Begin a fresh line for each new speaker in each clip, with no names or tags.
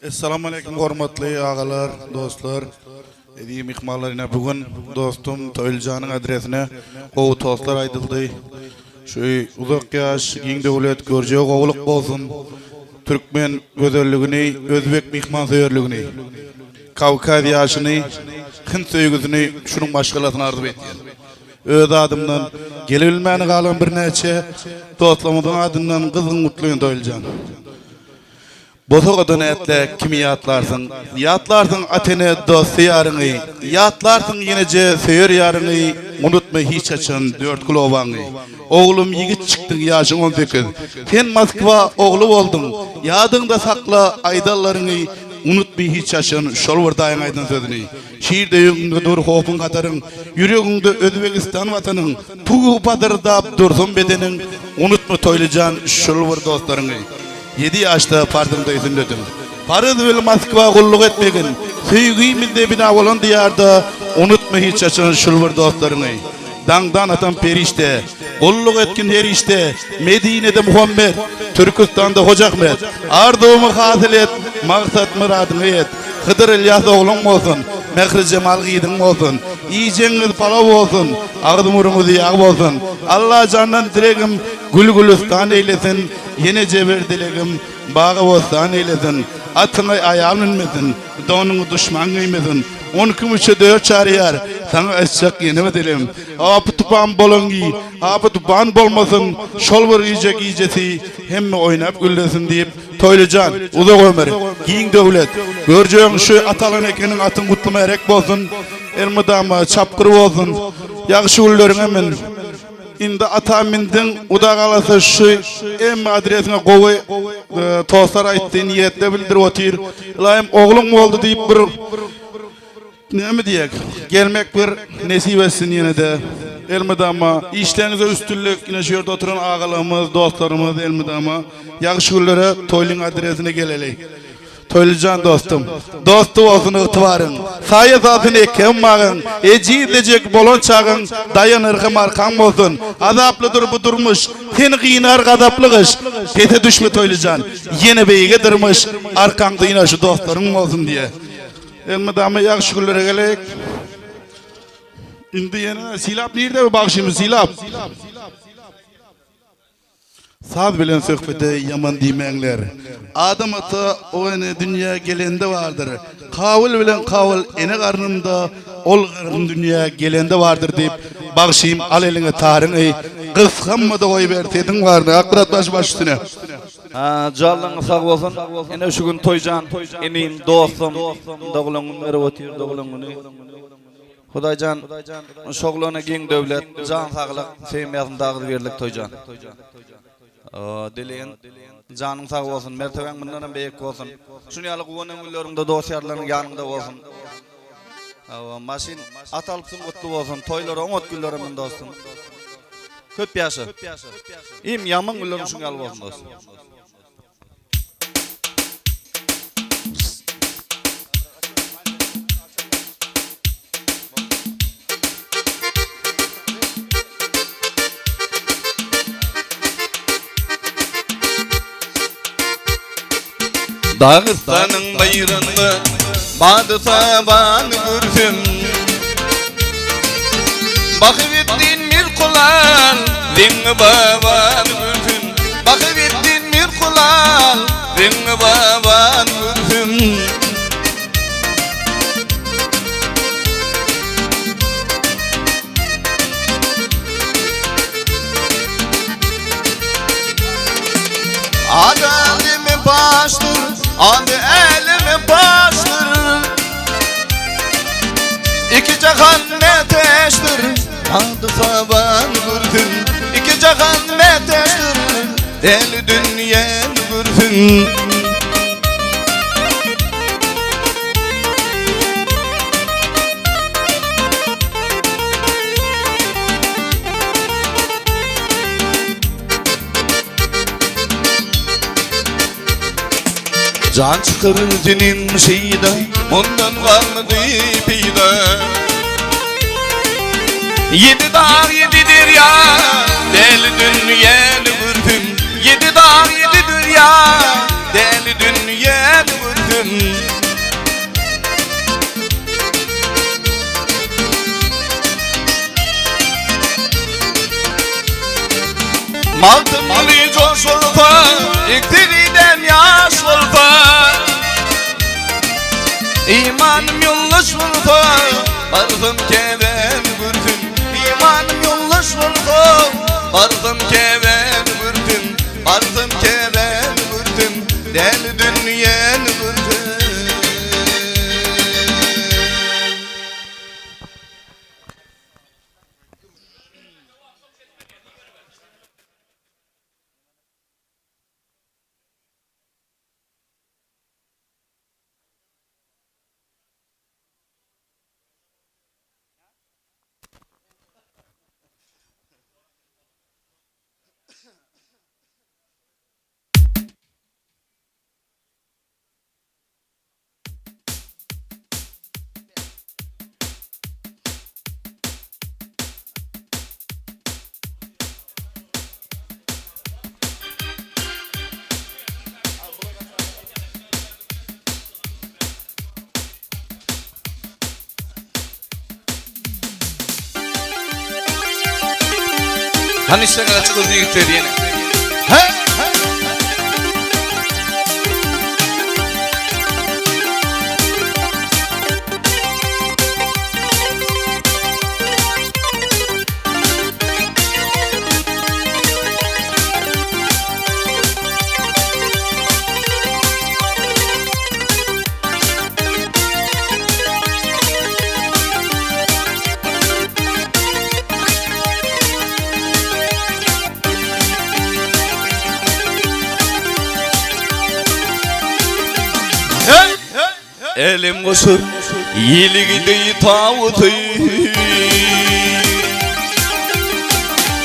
Essalamu aleýkum hormatly agalar, dostlar, eziz myhmanlar ine bu gün dostum Toýlyjanyň adresine gowy tostlar aýdyldy. Şu uzak ýaş, giň döwlet, görjegi gowulyk bolsun. Türkmen gözelligini, özbek myhmansöýerligini, Kawkaz ýaşyny, hind söýgüsini şunuň maşgalasyna arzuw etýän. Öz adymdan, gelebilmäni galan birnäçe dostlarymyzyň adyndan gyzgyn gutlaýan Toýlyjan. Bosagadan ätle kimi ýatlarsyň? Ýatlarsyň ata-ene, dosty-ýaryňy, Ýatlarsyň ýeneje söýer ýaryňy, Unutma hiç haçan Dörtgül obaňy. Oglum ýigit çykdyň ýaşyň 18, Sen Moskwa ogly bolduň, Ýadyňda sakla aýdanlaryňy, Unutma hiç haçan şol bir daýyň aýdan sözüni. Şir döýüňde dur howpuň-hataryň, Ýüregiňde Özbegistan watanyň, Tugy padyrdap dursun bedeniň, Unutma Toýlyjan şol bir dostlaryňy. Ýedi ýaşda parzyňda sünnetim. Paryz bil Moskwa gulluk etmegin. Söýgimizde bina bolan diýarda Unutma hiç haçan şul bir dostlaryňy. Daňdan atam perişde. Gulluk etgin her işde. Medinede Muhammet, Türküstanda Hoja Ahmet. Arzuwymy hasyl et, maksat-myradyňa ýet. Hydyr Ylýas ogluň bolsun, Mährijemal gyzyň bolsun. Iýjegiňiz palaw bolsun, agyz-muruňyz ýag bolsun. Allajandan dilegim gül-gülüstan eýlesin. Ýene jebir dilegim, bagy-bossan eýlesin, Atyňa aýal münmesin, donuňy duşman geýmesin. On iki müçe dört çaryýar, saňa aýtjak ýene bir dilegim, Apy-tupan bolan gi, apy-tupan bolmasyn, şol bir gije gijesi hemme oýnap güllesin diýip, Toýly jan, uzak ömür, giň döwlet, görjegiň şu at alan ekeniň atyň gutly-märek bolsun, elmydama çapgyr bolsun, ýagşy günleriňe min. Indi ata mindiň hudagalasa şu emme adresiňe gowy tostlar aýtdy niýetler bildirip otyr. Ylaýym ogluň boldy diýip bir näme diýek gelmek bir nesip etsin ýenede elmydama işleriňizde üstünlik ine şu ýerde oturan agalarymyz dostlarymyz elmydama ýagşy günlere toýlyň adresine geleli. Toýlyjan dostum, dosty bolsun ygtybaryň, Saýa salsyn ekem bagyň, Ejizlejek bolan çagyň, Daýan yrgym arkaň bolsun. Azaplydyr bu durmuş, Seni gynar gazaply gyş, Pese düşme Toýlyjan, Ýene beýige dyrmyş, Arkaňda ýene şu dostlaryň bolsun diýe. Elmydama ýagşy günlere geleýik. Indi ýene Sylap nirde bu bagşymyz Sylap? Saz bilen söhbete ýaman diýmäňler. Adam ata o ene dünýä gelende bardyr. Kabyl bilen Kabyl ene garnynda, ol garyn dünýä gelende bardyr diýip, bagşym al eliňe taryňy, gysganma-da goýber sesiň baryny. Akmyrat bagşy baş üstüne.
Janlaryňyz sag bolsun. Ine şu gün Toýjan inim, dostum doglan gün berip otyr, doglan güni. Hudaýjan şoglana giň döwlet, jan saglyk, söýmeýäsin agzybirlik Toýjan. Dileýin janyň sag bolsun, mertebäň mundanam beýik bolsun. Şuny ýaly guwanan günleriňde dost-ýarlaryň ýanyňda bolsun. Hawa, maşyn at alypsyň gutly bolsun, toýlara oňat günlere mün dostum. Köp ýaşa. Im ýaman günleriň şuň ýaly bolsun dostum.
Dagystanyň baýrynda bady sabany görsem Bahyweddin Mirkulal Zeňňi babany görsem Bahyweddin Mirkulal Zeňňi babany görsem Adı äleme başdır, adı äleme başdır İki jahan meteşdir, adı saban görsün İki jahan meteşdir, deli dünýäni görsün Jan çykyr senin şeýda Ondan galmady peýda Ýedi dag ýedi derýa Däli dünýäni görsem Ýedi dag ýedi derýa Däli dünýäni görsem. Magtymguly joş bolsa, Ekseriden ýaş bolsa, Imanym ýoldaş bolsa, Barsam Käbäni görsem. Imanym ýoldaş bolsa, Barsam Käbäni görsem, Barsam Käbäni görsem, Däli dünýäni görsem. Hany işleňiz açyk bolsun ýigitler ýene. He! Älem goşar ýeligi deý tawusy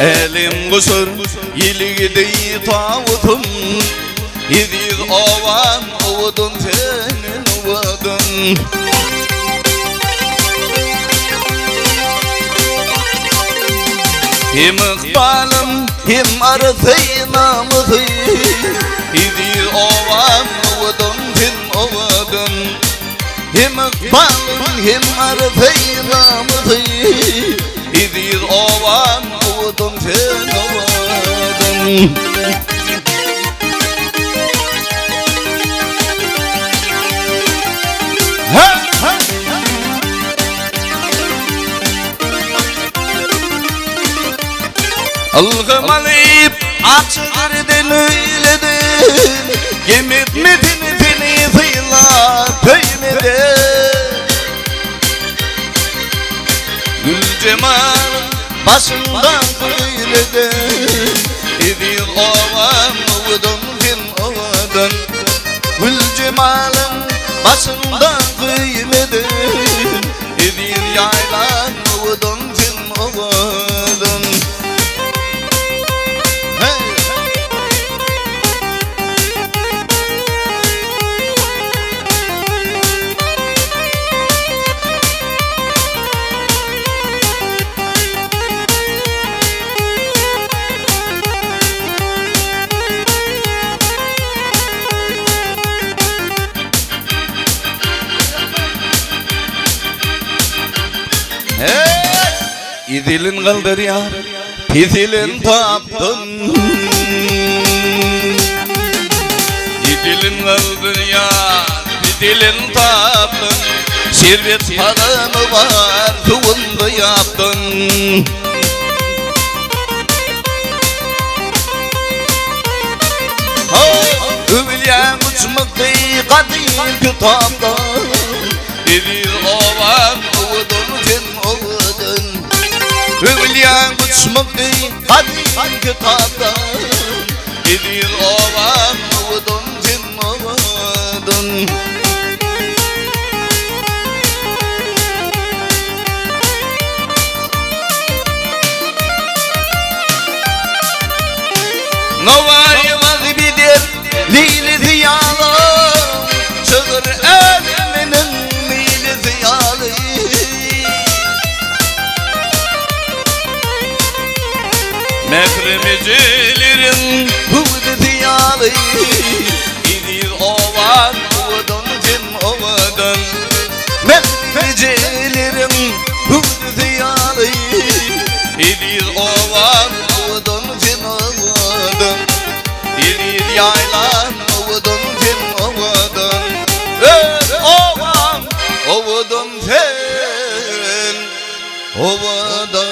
Älem goşar ýeligi deý tawusym Eziz obam owadan senden owadan Hem ykbalym hem arsy namysy Eziz obam owadan sen owadan Hem ykbalym hem arsy namysy Eziz obam owadan sen owadan Ylham alyp açyk öýleden Gem etmedin seni sylap söýmeden Güljemalym başyňdan köýleden Eziz obam owadan sen owadan Güljemalym başyňdan köýleden Eziz ýaýlaň owadan sen owadan Hey! Idilin galdyrýar, peselin tapdym. Idilin galdyrýar, peselin tapdym. Şerbet tagamy bar, suwunda ýapdym. Öwülýäň uçmakdy gadym kitapda. Eziz obam owadan sen owadan. Öwülýäň uçmakdy gadym kitapda. Eziz obam owadan sen owadan. Nowaýy wagbider leýlisi ýaly, Çygyr äleminiň meýlisi ýaly. Mährem ejeleriň hüwdüsi ýaly, Eziz owaň owadan sen owadan. Mährem ejeleriň hüwdüsi ýaly, Eziz owaň owadan sen owadan. Obada.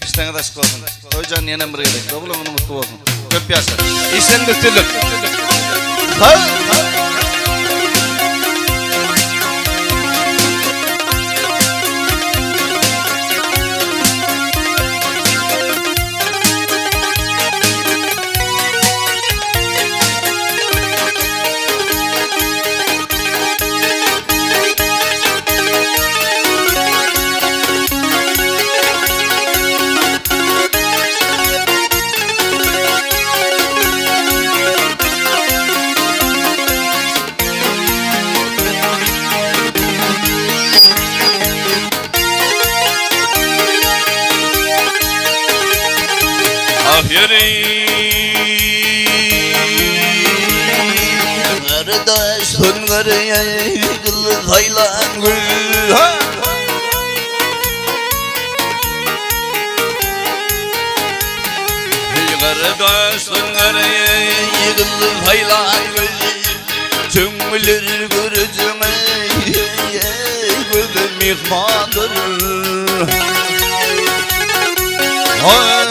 Işleňiz açyk bolsun. Toýjan ýene bir gezek doglan günüň gutly bolsun. Köp ýaşa. Işleňde üstünlik. Ha!
Ah ýeri. Gardaş sungar ýygyl saýlan gül. Ha! Gardaş sungar ýygyl saýlan gül. Tüňňüler görüjüňe gözüm myhmandyr. Ay,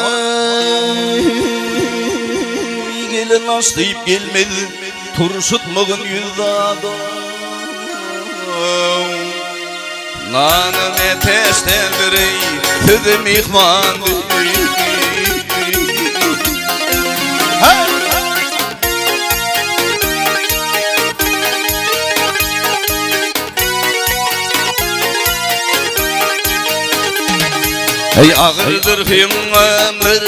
gelin aş diýip gelmez, turşutmagyn ýüz adam. Nanyn eteşdendir ey, sizi myhmandyr. Hey! Ey agyrdyr heňňamlar,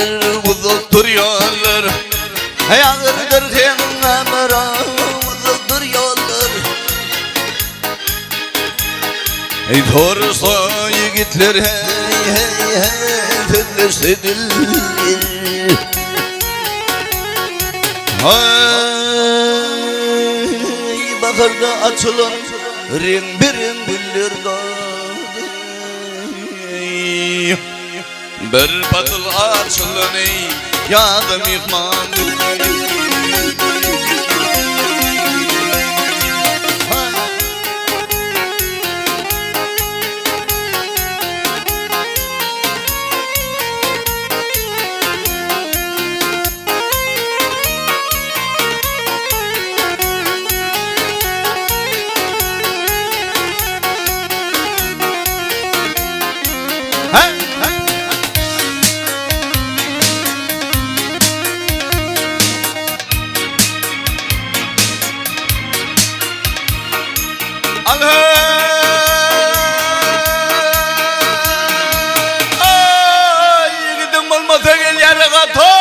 uzakdyr ýollar. Ey agyrdyr heňňamlar, uzakdyr ýollar. Ey sorsa ýigitler hey hey hey sözleşse diller. Ay baharda açylan reňbe-reň güller dady. Bir pasyl açylan ey ýaza myhmandyr. Ay, ýigidiň bolmasa gelýär gato.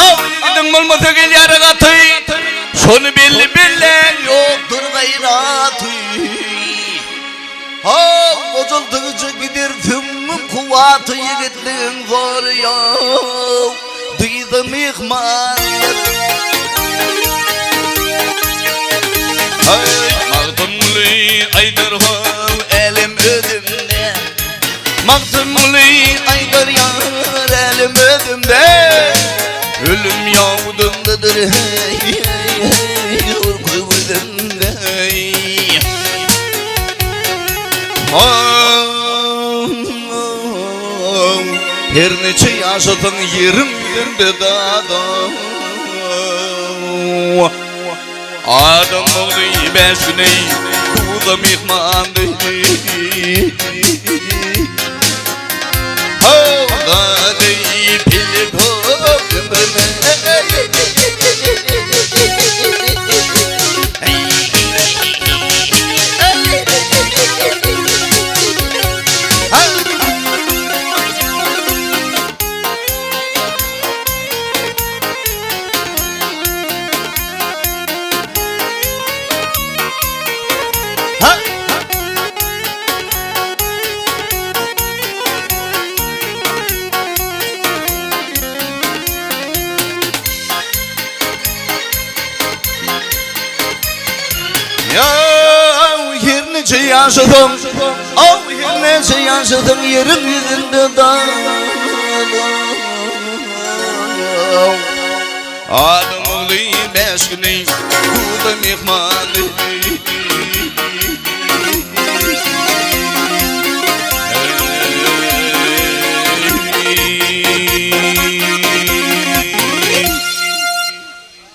Aw, ýigidiň bolmasa gelýär gaty. Şony belli billen ýokdur gaýraty. Haw, gojaldygyça gider süňňüň kuwwaty ýigitligiň zory ýok. Dyza myhmandyr. Aý, Magtymguly aýdar how, älem özümde. Magtymguly aýdar ýar, älem özümde. Ölüm ýadymdadyr, heý, heý, heý, gorky gözümde. Her niçe ýaşasaň ýeriň ýüzünde dada. Adam ogly bäş güne duza myhmandy. Howzady pili köp ömrüme. ýaşasaň, aw her näçe ýaşasaň ýeriň ýüzünde dag. Adam ogly bäş güni guda myhmany.